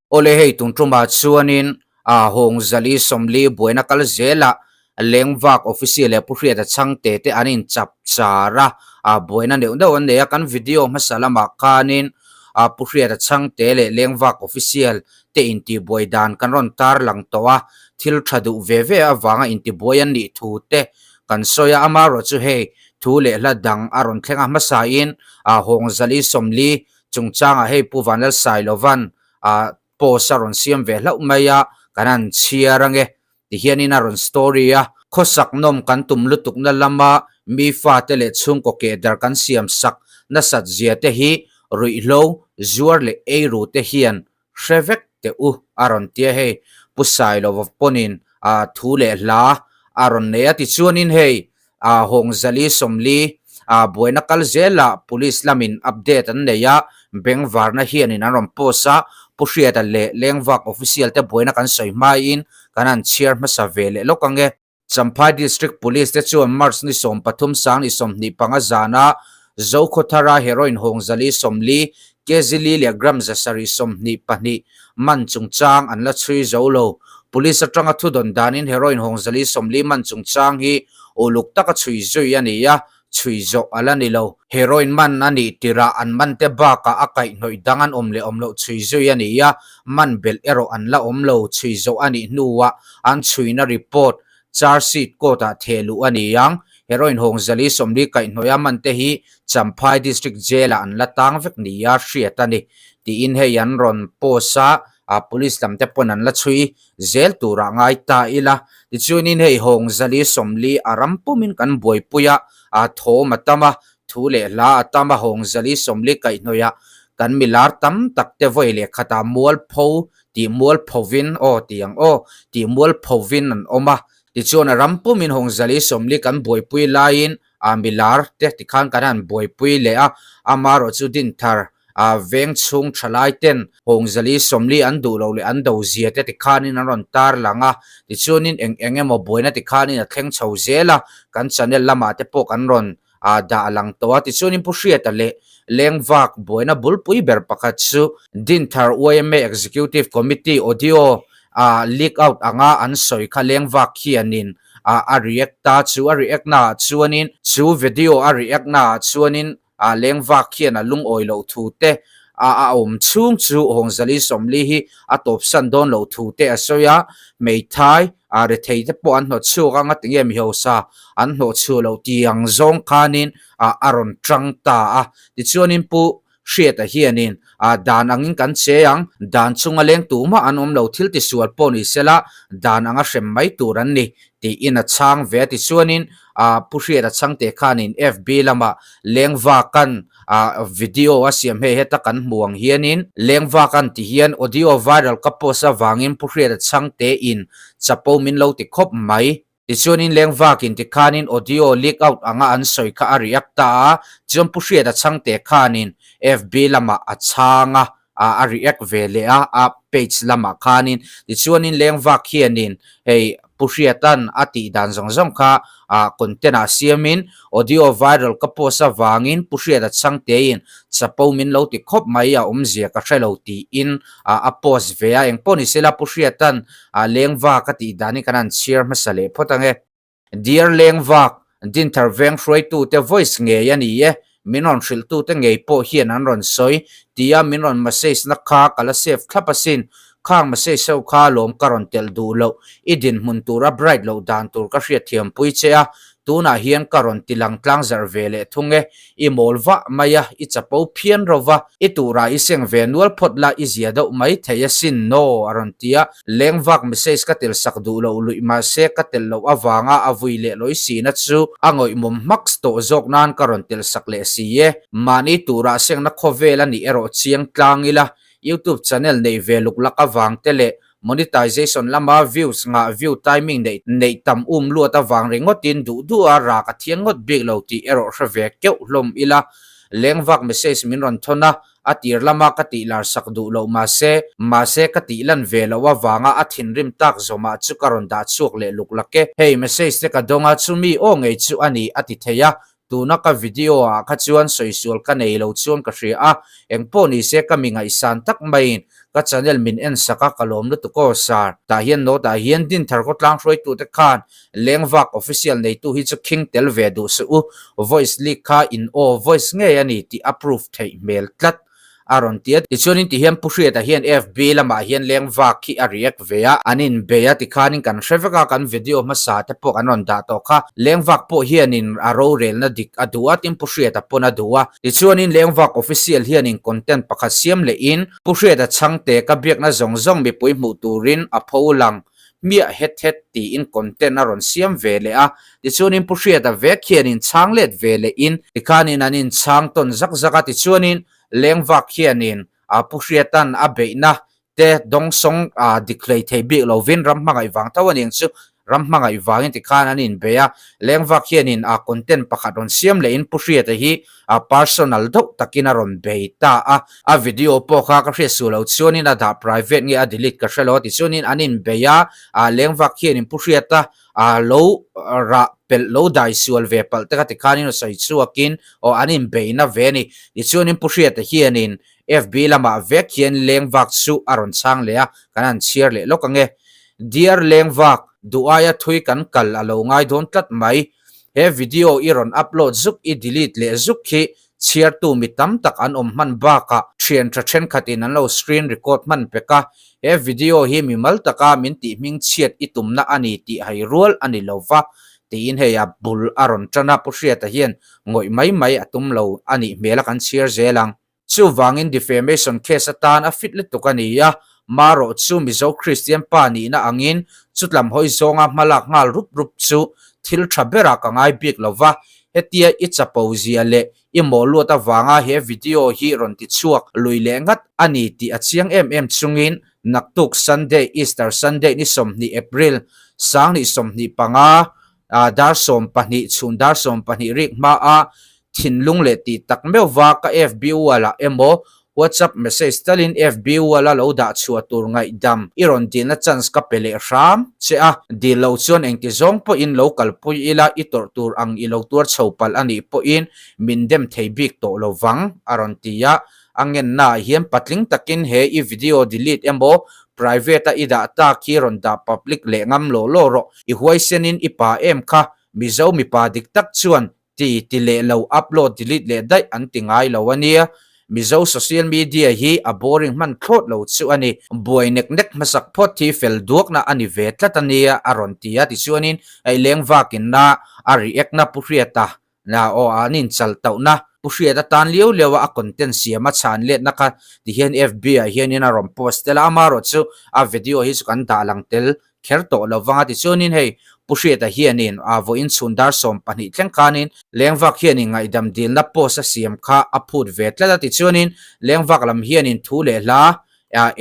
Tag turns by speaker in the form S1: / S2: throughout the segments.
S1: Awle hei tun tumah chuanin a hawng zali 40 buaina kal zelah Lengvak official leh Pu Hriata Chhangte te an in chap char a, a buaina neuh neuh an nei a, kan video hmasa lamah khanin a Pu Hriata Chhangte leh Lengvak official te intihbuai dan kan rawn tarlang tawh a, thil tha duh ve ve avanga intibuai an nih thu te kan sawi a, amaherawh chu hei thu leh hla dang a rawn thleng a, hmasain a hawng zali 40 chungchangah hei Pu Vanlalsailovan a post a rawn siam ve hlauh mai a, kan han chhiar ange tihianin a rawn story a, khawsak nawm kan tum lutukna lama mi fate leh chhungkaw keh dar kan siam sak nasat zia te hi ruihhlo zuar leh eiru te hian hre vek teh u a rawn ti a, hei Pu Sailova pawnin a thu leh hla a rawn nei a, tichuanin hei a hawng zali 40 a buaina kal zelah police lamin update an nei a, bengvarna hianin an rawn post a, Pu Hriata leh Lengvak official te buaina kan sawi hmain kan han chhiar hmasa ve leh lawk ange. Champhai District Police te chuan March ni 13 sang ni 25 zana Zokhawthara heroin hawng zali 40 kg li leh gram 722 man chungchang an la chhui zo lo. Police atanga thudawn danin heroin hawng zali 40 man chungchang hi uluk taka chhui zui a ni a, chhui zawh a la ni lo. Heroin man a nih tirah an man te bakah a kaihhnawih dang an awm leh awm loh chhui zui a ni a, man belh erawh an la awm lo. Chhui zawh a nih hnuah an chhuina report charge sheet court ah theh luh a ni ang. Heroin hawng zali 40 kaihhnawih a man te hi Champhai District Jail ah an la tang vek nia hriat a ni tiin hei an rawn post a, police lam te pawn an la chhui zel turah ngai ta ila. Tichuanin hei hawng zali 40 a ram pumin kan buaipui a, thawm a tam a, thu leh hla a tam a, hawng zali 40 kaihhnawih ah kan milar tam tak te vawi leh khatah mualpho tih mualphovin aw tih ang aw tih mualphovin an awm a. Tichuan a ram pumin hawng zali 40 kan buaipui laiin a milar te tikhan kan han buaipui leh a, amaherawh chu Dinthar a veng chhung thalai ten hawng zali 40 an duh loh leh an do zia te tikhanin an rawn tar lang a, tichuanin eng eng emaw buaina tikhanin a thleng chho zel a, kan channel lamah te pawh kan rawn a dah lang tawh a, tichuanin Pu Hriata leh Lengvak buaina bulpui ber pakhat chu Dinthar yma Executive Committee audio a leak out anga an sawi kha Lengvak hianin a a react ta chu a react naah chuanin chu video a react naah chuanin a Lengvak hian a lungawi loh thu te a a awm chhung chu hawng zali 40 hi a tawpsan dawn loh thu te a sawi a, hmeithai a rethei te pawh an hnawt chhuak anga tinge mi hausa an hnawh chhuah loh tih ang zawng khanin a a rawn tang ta a. Tichuanin Pu Hriata hianin a dan angin kan che ang, dan chunga leng tumah an awm lo thil tisual pawh ni sela dan anga hrem mai tur an ni tiin a chhang ve a. Tichuanin a Pu Hriata chhangte khanin FB lamah Lengvakan a video a siam hei heta kan hmu ang hianin Lengvakan ti hian audio viral ka post avangin Pu Hriata chhangte in chapo min lo ti khawp mai. Tichuanin Lengvakin ti khanin audio leak out anga an sawi kha a react ta a, chuan Pu Hriata chhangte khanin FB lamah a chhang a, a react ve leh a, a page lamah khanin tichuanin Lengvak hianin hei Pu Hriatan a tih dan zawng zawng kha a content ah siamin audio viral ka post avangin Pu Hriata chhangtein chapo min lo ti khawp mai a awmzia ka hre lo tiin a post ve a, engpawh ni sela Pu Hriatan a Lengvak a tih dan hi kan han chhiar hmasa leh phawt ange. Dear Lengvak, Dinthar veng hruaitute voice ngei a ni e, min rawn hrilhtute ngei pawh hian an rawn sawi tia min rawn message na kha ka la save thlap asin, khang message ho kha lawm ka rawn telh duh loh, i dinhmun tura bright loh dan tur ka hriatthiampui che a, tunah hian ka rawn ti lang tlang zarh ve leh thung e, i mawl vah mai a, i chapo phian ro va, i turah i seng ve nual phawt la i zia deuh mai thei asin no a rawn ti a, Lengvak message ka tel sak duh loh luih mahse ka tel loh avanga a vui leh lawi sina chu a ngawihmawm hmaks tawh zawk nan ka rawn tel sak leh si e. Mahni turah sengna khawvel a nih erawh chiang tlang ila, YouTube channel neih ve luk lak avang te leh monetization lama views ngah view timing neih neih tam um luat avang ringawtin duh duh a rak a thiang ngawt bik lo tih erawh hre ve keuh hlawm ila. Lengvak message min rawn thawn a, A tir lama ka tih lar sak duh loh mahse, mahse ka tih lan ve loh avanga a thinrim tak zawmah chu ka rawn dah chhuak leh luk lak e. Hei message te ka dawng a, chumi aw ngei chu a ni a ti thei a, Tuna ka video ah kha chuan sawi sual ka nei lo chuan ka hria a, engpawh ni se ka mi ngaihsan tak maiin ka channel min en sak a ka lawm lutuk aw sir. Tah hian note ah hian Dinthar khawtlang hruaitute khan Lengvak official neitu hi chu khing tel ve duh suh u, voice leak kha in aw voice ngei a ni tih a proof theih hmel tlat. A rawn ti a. Tichuanin tihian Pu Hriata hian FB lamah hian leng vak hi a react ve a, an inbei a tikhanin kan hre vek a, kan video hmasa te pawh kan rawn dah tawh kha. Leng vak pawh hianin a rorelna dik a duh a, tin Pu Hriata pawn a duh a. Tichuanin leng vak official hianin content pakhat siam lehin Pu Hriata chhangte ka biakna zawng zawng mipui hmuh turin a pho lang hmiah het het tiin content a rawn siam ve leh a, tichuanin Pu Hriata vek hian in chhang let ve leh in tikhanin an in chhang tawn zak zak a, tichuanin Lengvak hianin a Pu Hriatan a beihna te dawngsawng a dik hlei thei bik lovin ram hmangaih vang tho a ni ang chu, ram hmangaih vangin tikhan an inbei a, Lengvak hianin a content pakhat rawn siam leh in Pu Hriata hi a personal deuh takin a rawn bei ta a, a video pawh kha ka hriat suh loh chuanin a dah private nge a delete ka hre lo a ti chuanin an inbei a, a lengvak hianin Pu Hriata a lo rah pelh lo dai sual ve palh te kha tikhanin a sawi chhuakin aw an inbeihna ve a ni. Tichuanin Pu Hriata hianin FB lamah vek hian lengvak chu a rawn chhang leh a, kan han chhiar leh lawk ange. Dear lengvak, duh aia thui kan kal a lo ngai dawn tlat mai. He video i rawn upload zuk i delete leh zuk khi chhiartu mi tam tak an awm hman bakah thian tha thenkhatin an lo screen record hman pek a, he video hi mimal taka min tih hming chhiat i tumna a ni tih hai rual a ni lo va, tiin hei a bul a rawn tan a, Pu Hriata hian ngawih mai mai a tum lo a nih hmel a kan chhiar zel ang. Chuvangin defamation case atan a fit lutuk a ni a, marawh chu Mizo Kristian pa nihna angin chutlam hawi zawnga hmalak nghal rup rup chu thil tha berah ka ngai bik lo va, hetia i chapo zia leh i mawh luat avanga he video hi rawn ti chhuak lui leh ngat a ni tih a chiang em em chungin naktuk Sunday Easter Sunday ni 20 April 2025 dar 12 chhun dar 12 rik hmaa thinlung leh tih tak meuhva ka FB wall ah emaw WhatsApp message talin FB wall a lo dah chhuah tur ngaihdam i rawn dilna chance ka pe leh hram che a, dil lo chuan engti zawng pawhin lo kalpui ila i tawrh tur ang i lo tuar chho palh a nih pawhin min dem thei bik tawh lo vang a rawn ti a, a ngenna ah hian patling takin he i video delete emaw private a i dah tak hi rawn dah public leh ngam law law rawh, i huaisenin i pa em kha Mizo mipa dik tak chuan Ti ti leh lo upload delete leh daih an ti ngai lo a nia. Mizo social media hi a boring hman thlawt lo chu a ni. Buai nek nek hmasak phawt hi fel duakna a ni ve tlat a nia a rawn ti a. Tichuanin hei leng vakin na a react na Pu Hriata na aw an inchal tauhna Pu Hriata tan liau liau a a content siam a chhan letna kha tihian FB ah hianin a rawn post tel a. Amaherawhchu a video hi chu kan dah lang tel kher tawh lo vang a tichuanin hei Pu Hriata hianin a vawiin chhun dar 12 thleng khanin Lengvak hianin ngaihdam dilna post a siam kha a phut ve tlat a tichuanin Lengvak lam hianin thu leh hla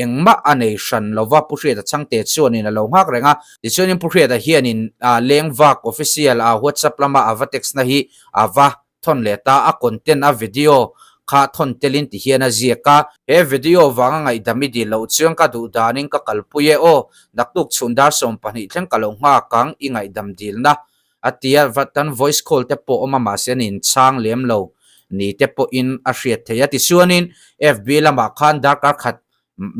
S1: engmah a nei hran lo va Pu Hriata chhangte chuanin a lo nghak reng a tichuanin Pu Hriata hianin Lengvak official a WhatsApp lama a va text na hi a va thawn leh ta a content a video kha thawn telin ti hian a ziak a. He video vanga ngaihdam i dil loh chuan ka duh danin ka kalpui e aw, naktuk chhun dar 12 thleng ka lo nghak ang i ngaihdam dilna a ti a, tan voice call te pawh awm a mahse an inchhang lem lo ni te pawhin a hriat theih a. Tichuanin FB lamah khan darkar khat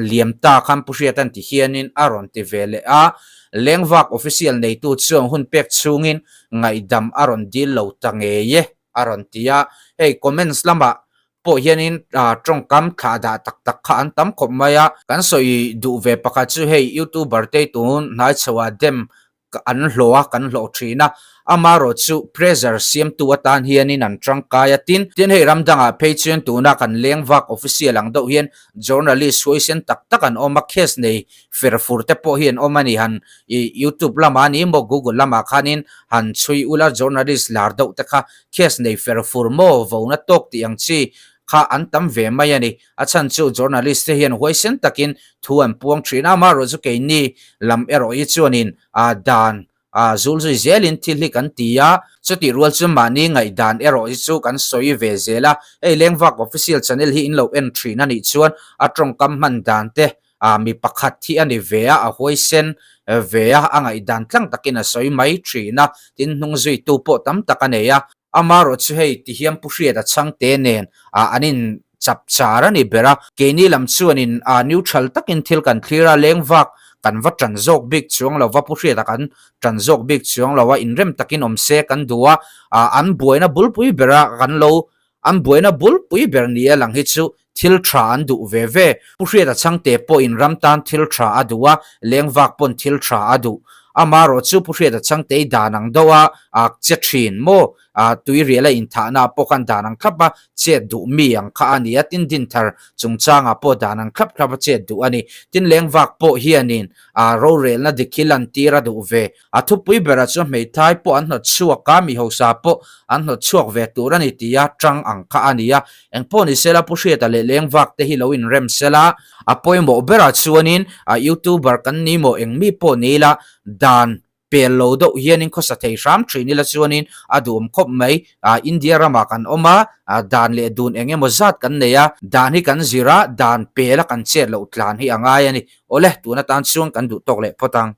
S1: liam ta khan Pu Hriatan ti hianin a rawn ti ve leh a, Lengvak official neitu chuan hun pek chhungin ngaihdam a rawn dil lo ta ngei e a rawn ti a, hei comments lamah pawh hianin tawngkam thlah dah tak tak kha an tam khawp mai a, kan sawi duh ve pakhat chu hei youtuber te tun hnai chhoah dem an hlawh a, kan hlawh thin a, amaherawh chu pressure siamtu atan hianin an tangkai a, tin, tin hei ram dangah phei chuan tuna kan leng vak official ang deuh hian journalist huaisen tak tak an awm a, case nei fer fur te pawh hi an awm a ni, han i youtube lamah a ni maw google lamah khanin han chhui ula journalist lar deuh te kha case nei fer fur maw vona tawk tih ang chi kha an tam ve mai a ni. A chhan chu journalist te hian huaisen takin thu an puang thin a, amaherawh chu keini lam erawh hi chuanin dan zul zui zelin thil hi kan ti a, chutih rual chu mahni ngaihdan erawh hi chu kan sawi ve zel a, hei Lengvak Official channel hi in lo en thin a nih chuan a tawngkam hman dan te mi pakhat hi a ni ve a, a huaisen ve a, a ngaihdan tlang takin a sawi mai thin a, tin hnung zuitu pawh tam tak a nei a. Amaherawh chu hei ti hian Pu Hriata chhangte nen an in chap char a ni ber a. Keini lam chuanin neutral takin thil kan thlir a, leng vak kan va tan zawk bik chuang lo va, Pu Hriata kan tan zawk bik chuang lo a, inrem takin awm se kan duh a, an buaina bulpui bera kan lo An buaina bulpui ber ni a lang hi chu thil tha an duh ve ve. Pu Hriata Chhangte pawhin ram tan thil tha a duh a, lengvak pawn thil tha a duh. Amaherawh chu Pu Hriata Chhangtei dan ang deuh a a che thin maw? A tuirial a inthahna ah pawh khan dan ang thlap a chet duh mi ang kha a ni a, tin Dinthar chungchangah pawh dan ang thlap thlap a chet duh a ni. Tin lengvak pawh hianin a rorelna dik hi lantir a duh ve. A thupui berah chuan hmeithai pawh an hnawt chhuak a, mi hausa pawh an hnawt chhuak ve tur a ni tia tang ang kha a ni a. Engpawh ni sela Pu Hriata leh Lengvak te hi lo inrem sela. A pawimawh berah chuanin YouTuber kan ni maw eng mi pawh ni ila dan pel lo deuh hianin khawsa thei hram thin ila chuanin a duhawm khawp mai. India ramah kan awm a, dan leh dun eng emaw zat kan nei a, dan hi kan zir a, dan pela kan chet loh tlan hi a ngai a ni. Awle, tun atan chuan kan duh tawk leh phawt ang.